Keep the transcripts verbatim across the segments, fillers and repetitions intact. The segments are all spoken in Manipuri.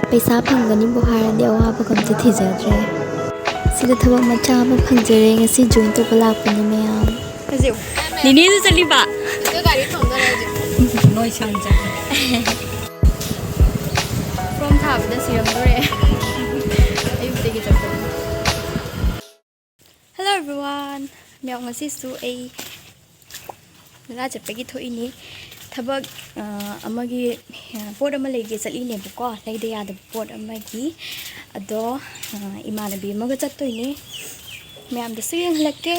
ꯄꯩꯁꯥ ꯐꯪꯒꯅꯤꯕꯨ ꯍꯥꯏꯔꯗꯤ ꯑꯋꯥꯕꯒ ꯑꯝꯇ ꯊꯤꯖꯗ꯭ꯔꯦ꯫ ꯁꯤꯗ ꯊꯕꯛ ꯃꯆꯥ ꯑꯃ ꯐꯪꯖꯔꯦ, ꯉꯁꯤ join ꯇꯧꯕ ꯂꯥꯛꯄꯅꯤ ꯃꯌꯥꯝ꯫ ꯍꯧꯖꯤꯛ ꯅꯤꯅꯦꯁꯨ ꯆꯠꯂꯤꯕ? ꯑꯗꯨ ꯒꯥꯔꯤ ꯊꯣꯡꯗꯣꯔꯦ ꯍꯧꯖꯤꯛ꯫ ꯅꯣꯏ ꯁꯪ ꯆꯠꯂꯤ꯫ Form ꯊꯥꯕꯗ ꯁꯤꯔꯝꯗꯣꯔꯦ꯫ ꯑꯌꯨꯛꯇꯒꯤ ꯆꯠꯄꯅꯤ꯫ Hello everyone! ꯃꯌꯥꯝ, ꯉꯁꯤꯁꯨ ꯑꯩ ꯚꯔꯥ ꯆꯠꯄꯒꯤ ꯊꯣꯛꯏꯅꯤ꯫ ꯊꯕꯛ, ꯑ, ꯑꯃꯒꯤ, ꯑ, ꯄꯣꯠ ꯑꯃ ꯂꯩꯒꯦ ꯆꯠꯂꯤꯅꯦꯕꯀꯣ, ꯂꯩꯗ ꯌꯥꯗꯕ ꯄꯣꯠ ꯑꯃꯒꯤ꯫ ꯑꯗꯣ, ꯑ, ꯏꯃꯥꯟꯅꯕꯤ ꯑꯃꯒ ꯆꯠꯇꯣꯏꯅꯦ꯫ ꯃꯌꯥꯝꯗꯁꯨ ꯌꯦꯡꯍꯜꯂꯛꯀꯦ꯫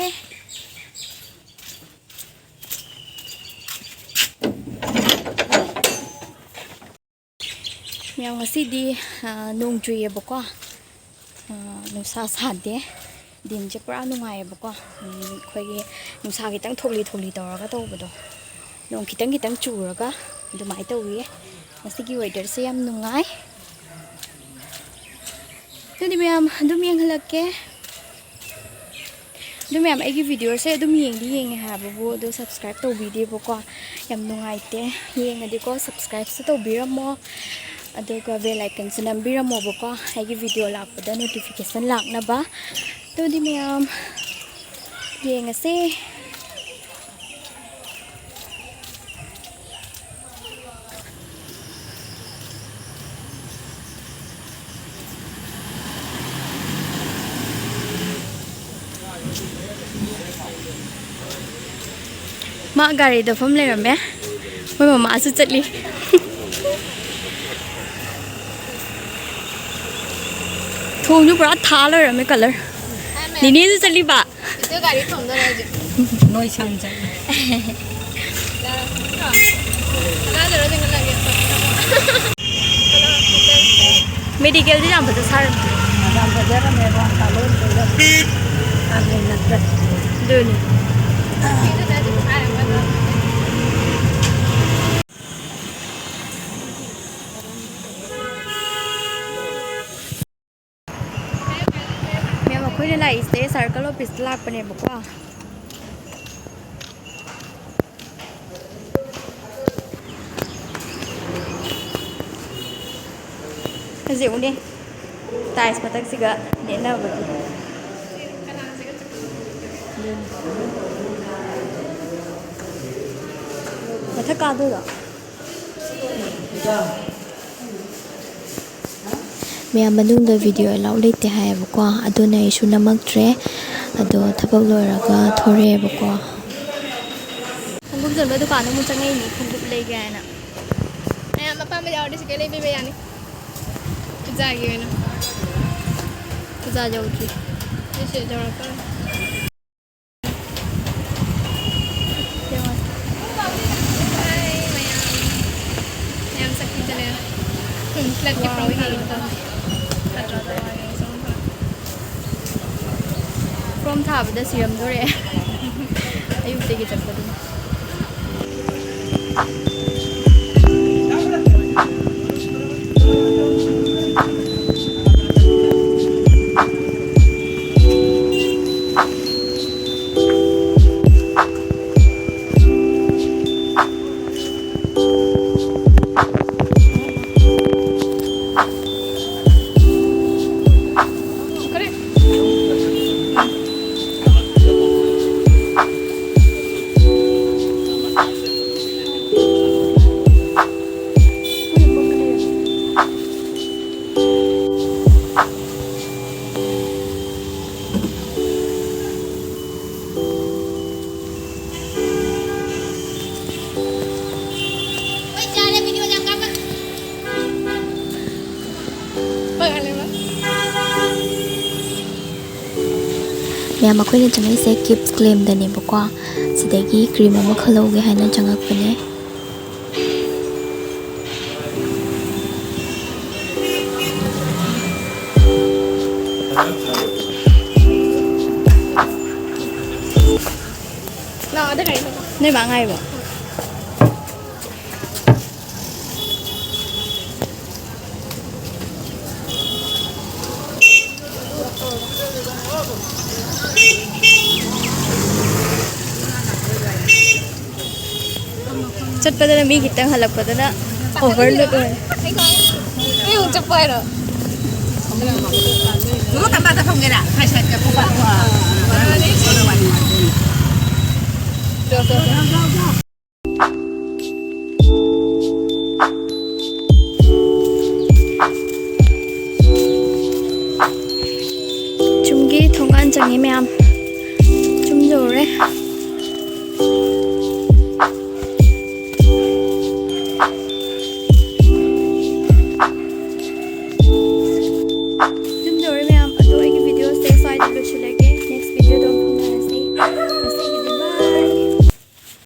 ꯃꯌꯥꯝ, ꯉꯁꯤꯗꯤ, ꯑ, ꯅꯣꯡ ꯆꯨꯏꯌꯦꯕꯀꯣ꯫ ꯑ, ꯅꯨꯡꯁꯥ ꯁꯥꯗꯦ꯫ ꯗꯤꯟꯁꯦ ꯄꯨꯔꯥ ꯅꯨꯡꯉꯥꯏꯌꯦꯕꯀꯣ꯫ ꯎꯝ, ꯑꯩꯈꯣꯏꯒꯤ ꯅꯨꯡꯁꯥ ꯈꯤꯇꯪ ꯊꯣꯛꯂꯤ ꯊꯣꯛꯂꯤ ꯇꯧꯔꯒ ꯇꯧꯕꯗꯣ, ꯅꯣꯡ ꯈꯤꯇꯪ ꯈꯤꯇꯪ ꯆꯨꯔꯒ ꯑꯗꯨꯃꯥꯏꯅ ꯇꯧꯋꯤꯌꯦ꯫ ꯉꯁꯤꯒꯤ weatherꯁꯦ ꯌꯥꯝ ꯅꯨꯡꯉꯥꯏ꯫ ꯑꯗꯨꯗꯤ ꯃꯌꯥꯝ ꯑꯗꯨꯝ ꯌꯦꯡꯍꯜꯂꯛꯀꯦ꯫ ꯑꯗꯨ ꯃꯌꯥꯝ, ꯑꯩꯒꯤ videoꯁꯦ ꯑꯗꯨꯝ ꯌꯦꯡꯗꯤ ꯌꯦꯡꯉꯦ ꯍꯥꯏꯕꯕꯨ, ꯑꯗꯣ subscribe ꯇꯧꯕꯤꯗꯦꯕꯀꯣ꯫ ꯌꯥꯝ ꯅꯨꯡꯉꯥꯏꯇꯦ꯫ ꯌꯦꯡꯉꯗꯤꯀꯣ subscribeꯁꯨ ꯇꯧꯕꯤꯔꯝꯃꯣ, ꯑꯗꯨꯒ bell iconꯁꯨ ꯅꯝꯕꯤꯔꯝꯃꯣꯕꯀꯣ, ꯑꯩꯒꯤ video ꯂꯥꯛꯄꯗ notification ꯂꯥꯛꯅꯕ꯫ ꯑꯗꯨꯗꯤ ꯃꯌꯥꯝ, ꯌꯦꯡꯉꯁꯦ꯫ ꯃꯥ ꯒꯥꯔꯤꯗ ꯐꯝ ꯂꯩꯔꯝꯃꯦ꯫ ꯃꯣꯏ ꯃꯃꯥꯁꯨ ꯆꯠꯂꯤ꯫ ꯊꯣꯡꯁꯨ ꯄꯨꯔꯥ ꯊꯥ ꯂꯣꯏꯔꯝꯃꯦ colour꯫ ꯅꯤꯅꯦꯁꯨ ꯆꯠꯂꯤꯕ? ꯏꯆꯦ ꯒꯥꯔꯤ ꯊꯣꯡꯗꯣꯔꯦ ꯍꯧꯖꯤꯛ꯫ ꯅꯣꯏ ꯁꯪ ꯆꯠꯂꯤ꯫ ꯀꯅꯥꯗꯔꯣ ꯆꯤꯡꯈꯠꯂꯒꯦ? Medicalꯗꯤ ꯌꯥꯝ ꯐꯖ ꯁꯥꯔꯝꯃꯦ꯫ ꯌꯥꯝ ꯐꯖꯔꯝꯃꯦ, ꯔꯣꯡ ꯀꯥꯂꯣꯟ ꯐꯖꯔꯝꯃꯦ꯫ ꯑꯗꯨꯅꯤ꯫ ꯃꯦꯝ, ꯑꯩꯈꯣꯏꯅ ꯂꯥꯛꯏꯁꯦ circle officeꯇ ꯂꯥꯛꯄꯅꯦꯕꯀꯣ꯫ ꯍꯧꯖꯤꯛ ꯎꯅꯦ ꯇꯥꯏꯁ ꯃꯊꯛꯁꯤꯒ ꯅꯦꯠꯅꯕꯒꯤ꯫ ꯑꯗꯨꯅꯤ꯫ ꯃꯊꯛ ꯀꯥꯗꯣꯏꯔꯣ? ꯃꯌꯥꯝ ꯃꯅꯨꯡꯗ video allow ꯂꯩꯇꯦ ꯍꯥꯏꯌꯦꯕꯀꯣ, ꯑꯗꯨꯅ ꯑꯩꯁꯨ ꯅꯝꯃꯛꯇ꯭ꯔꯦ꯫ ꯑꯗꯣ ꯊꯕꯛ ꯂꯣꯏꯔꯒ ꯊꯣꯔꯛꯑꯦꯕꯀꯣ꯫ ꯈꯣꯡꯎꯞ ꯌꯣꯟꯕ ꯗꯨꯀꯥꯟꯗ ꯑꯃꯨꯛ ꯆꯪꯉꯛꯏꯅꯤ, ꯈꯣꯡꯎꯞ ꯂꯩꯒꯦ ꯍꯥꯏꯅ꯫ ꯃꯌꯥꯝ ꯑꯄꯥꯝꯕ ꯌꯥꯎꯔꯗꯤ ꯁꯤꯗꯩ ꯂꯩꯕꯤꯕ ꯌꯥꯅꯤ꯫ ꯄꯨꯖꯥꯒꯤ ꯑꯣꯏꯅ꯫ ꯄꯨꯖꯥ ꯌꯧꯗ꯭ꯔꯤ꯫ ꯑꯩꯁꯦ ꯌꯧꯔꯛꯇꯣꯔꯦ꯫ ꯃꯌꯥꯝ ꯆꯠꯈꯤꯗꯅꯦ꯫ ꯎꯝ, ꯐ꯭ꯂꯦꯠꯀꯤ ꯐ꯭ꯔꯣꯝ ꯊꯥꯔꯨꯕꯗꯣ꯫ ꯐꯠꯇ꯭ꯔꯣ? ꯐ꯭ꯔꯣꯝ ꯊꯥꯕꯗ ꯁꯤꯔꯝꯗꯣꯔꯦ꯫ ꯑꯌꯨꯛꯇꯒꯤ ꯆꯠꯄꯗꯨꯅ꯫ ꯃꯌꯥꯝ, ꯑꯩꯈꯣꯏꯅ ꯆꯪꯉꯛꯏꯁꯦ ꯀꯤꯞꯁ ꯀ꯭ꯂꯦꯝꯗꯅꯦꯕꯀꯣ꯫ ꯁꯤꯗꯒꯤ ꯀ꯭ꯔꯤꯝ ꯑꯃꯈꯛ ꯂꯧꯒꯦ ꯍꯥꯏꯅ ꯆꯪꯉꯛꯄꯅꯦ꯫ ꯅꯣꯏ ꯃꯥ ꯉꯥꯏꯕ? ꯆꯠꯄꯗꯅ ꯃꯤ ꯈꯤꯇꯪ, ꯍꯜꯂꯛꯄꯗꯅ overload ꯑꯣꯏ꯫ ꯑꯩ ꯑꯃꯨꯛ ꯆꯠꯄ ꯍꯥꯏꯔꯣ? ꯆꯨꯝꯒꯤ ꯊꯣꯡꯒꯥꯟ ꯆꯪꯉꯤ ꯃꯌꯥꯝ꯫ ꯆꯨꯝ ꯌꯧꯔꯦ꯫